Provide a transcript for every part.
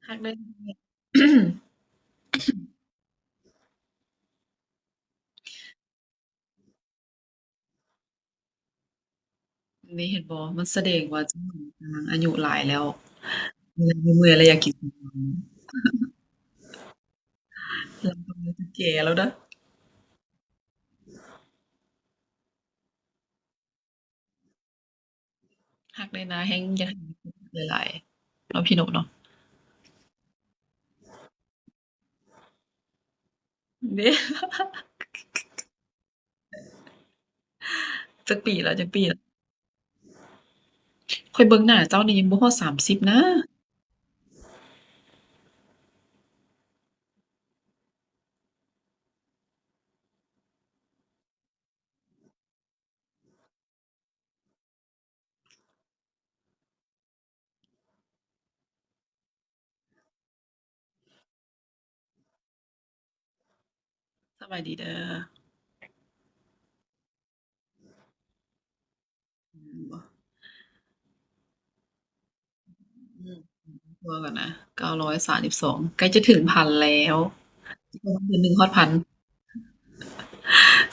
ຮັກໄດ້ ນີ້ເຫັນບໍ່? ມັນສະແດງວ່າເຈົ້າກຳລັງອາຍຸຫຼາຍແລ້ວ ເວລາເມື່ອຍໆ ແລ້ວຢາກກິນ ລາວກຳລັງຈະແກ່ແລ້ວເດີ. ຮັກໄດ້ນາ ແຮ່ງຢາກໃຫ້ຫຼາຍໆ ເນາະ ພີ່ນົກເນາະ. ເດ້ ຈັກປີແລ້ວ? ຈັກປີແລ້ວ? ຂ້ອຍເບິ່ງໜ້າເຈົ້ານີ້ຍັງບໍ່ຮອດສາມສິບນະ. ສະບາຍດີເດີ. ອືມ ບໍ່ ອືມ ທົວກ່ອນນະ ເກົ້າຮ້ອຍສາມສິບສອງ ໃກ້ຈະເຖິງພັນແລ້ວ ເດືອນໜຶ່ງຮອດພັນ.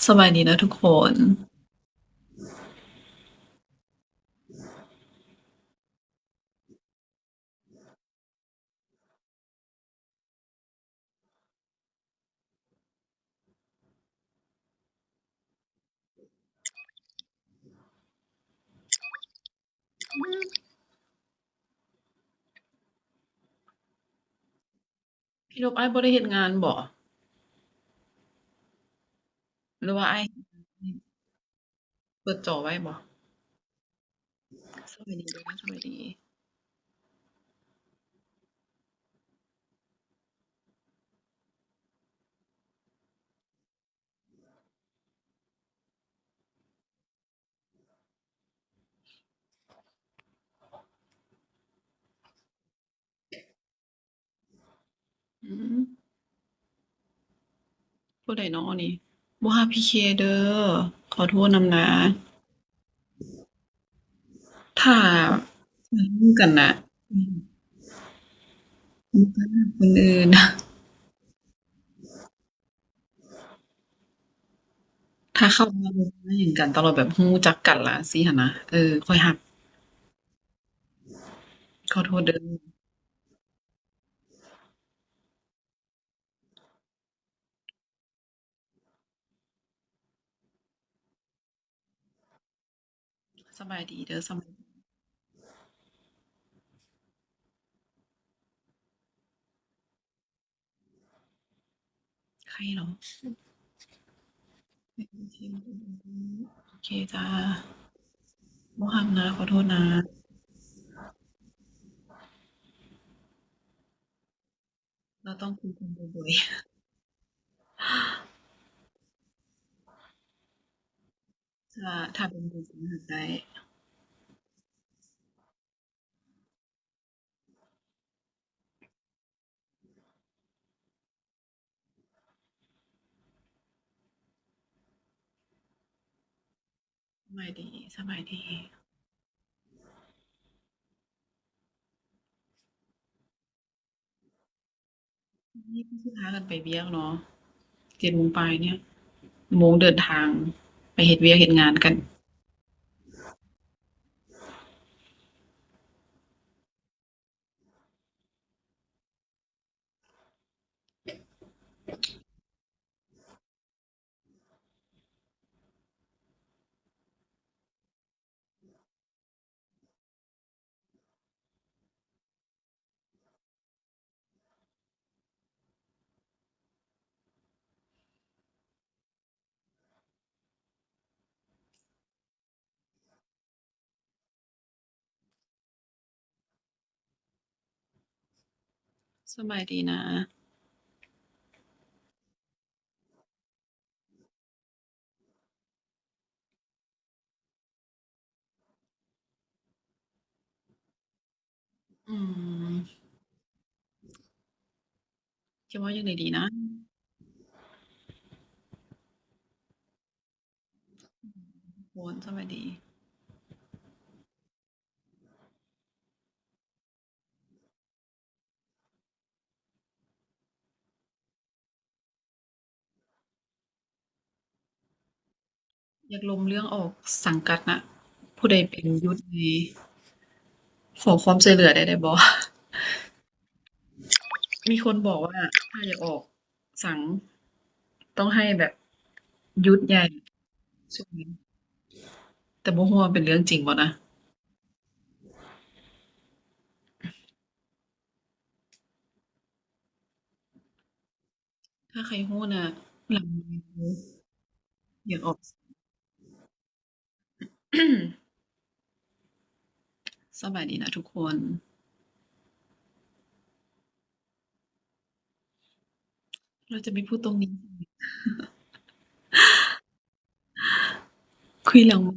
ສະບາຍດີນະທຸກຄົນ. ພີ່ນົກ ອ້າຍບໍ່ໄດ້ເຮັດງານບໍ? ຫຼືວ່າອ້າຍ ເປີດຈໍໄວ້ບໍ? ສະບາຍດີເດີ ສະບາຍດີ. ອືມ ຜູ້ໃດເນາະນີ້? ບໍ່ຮັກ ພີເຄ ເດີ ຂໍໂທດນຳນາ. ຖ້າຮູ້ກັນນະ ບໍ່ກ້າຮັກຄົນອື່ນ. ຖ້າເຂົ້າມາລົມມາຫຍັງກັນຕະຫຼອດ ແບບຮູ້ຈັກກັນລະຈັ່ງຊີ້ຫັ້ນນະ ເອີ ຂ້ອຍຮັກ. ຂໍໂທດເດີ. ສະບາຍດີເດີ ສະບາຍ ໃຄເນາະ. ໂອເຄຈ້າ ບໍ່ຮັກນາ ຂໍໂທດນາ. ເຮົາຕ້ອງຄຸຍກັນບ່ອຍໆ ຖ້າ ຖ້າເປັນໝູ່ກັນຮັກໄດ້. ສະບາຍດີ ສະບາຍດີ. ນີ້ຄືຊິພາກັນໄປວຽກເນາະ ເຈັດໂມງປາຍນີ້ ໂມງເດີນທາງໄປເຮັດວຽກເຮັດງານກັນ. ສະບາຍດີນາ. ອືມ ຈະເວົ້າຈັ່ງໃດດີນະ? ໂອ້ ສະບາຍດີ. ຢາກລົມເລື່ອງອອກສັງກັດນະ. ຜູ້ໃດເປັນຢູດໃຫຍ່ ຂໍຄວາມຊ່ວຍເຫຼືອໄດ້ ໄດ້ບໍ່? ມີຄົນບອກວ່າ ຖ້າຢາກອອກສັງ ຕ້ອງໃຫ້ແບບຢູດໃຫຍ່ຊ່ວຍ, ແຕ່ບໍ່ຮູ້ວ່າເປັນເລື່ອງຈິງບໍ່ນະ. ຖ້າໃຄຮູ້ນະ ຫຼັງໄມເດີ ຢາກອອກ. ສະບາຍດີນະທຸກຄົນ. ເຮົາຈະໄປພູດຕົງນີ້ ຄຸຍຫຼັງໄມ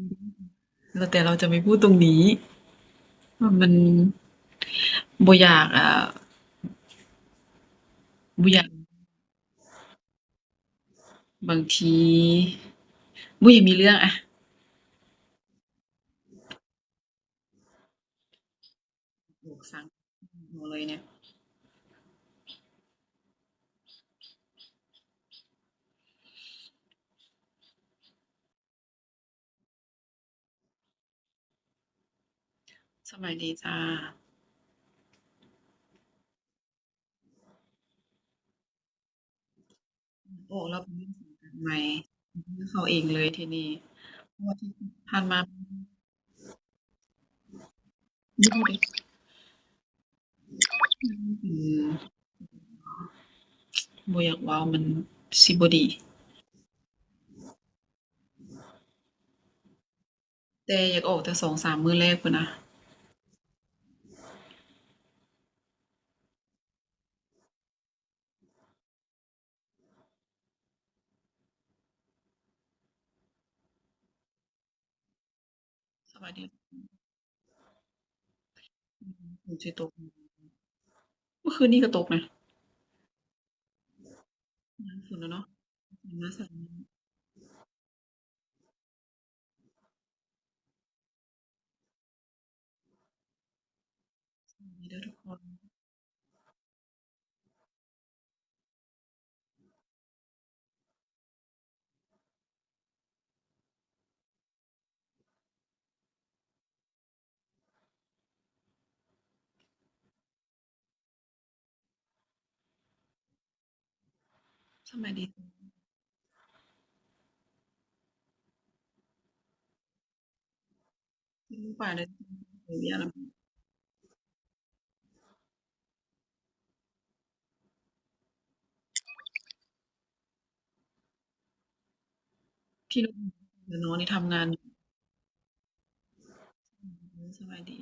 ແລ້ວແຕ່ເຮົາຈະໄປພູດຕົງນີ້ ມັນບໍ່ຢາກ ອ່າ ບໍ່ຢາກ ບາງທີບໍ່ຢາກມີເລື່ອງ ອະ ບອກສັງເອົາເລີຍເນຍ. ສະບາຍດີຈ້າ. ອອກແລ້ວໄປເບິ່ງສັງກັດໃໝ່ ເຂົ້າເອງເລີຍທີນີ້ ເພາະວ່າທີ່ຜ່ານມາ ບໍ່ຢາກເວົ້າ ມັນຊິບໍ່ດີ. ແຕ່ຢາກອອກແຕ່ສອງສາມມື້ແລກພຸ້ນນະ. ສະບາຍດີ. ອືມ ຝົນຊິຕົກ ເມື່ອຄືນນີ້ກໍຕົກນະ. ຍາມຝົນແລ້ວເນາະ ມາໃສ່ ສະບາຍດີເດີທຸກຄົນ. ສະບາຍດີ. ກິນໝູປ່າເດີ ເວຍລະ ທີ່ນອນ ນອນນີ້ທຳງານ. ສະບາຍດີ.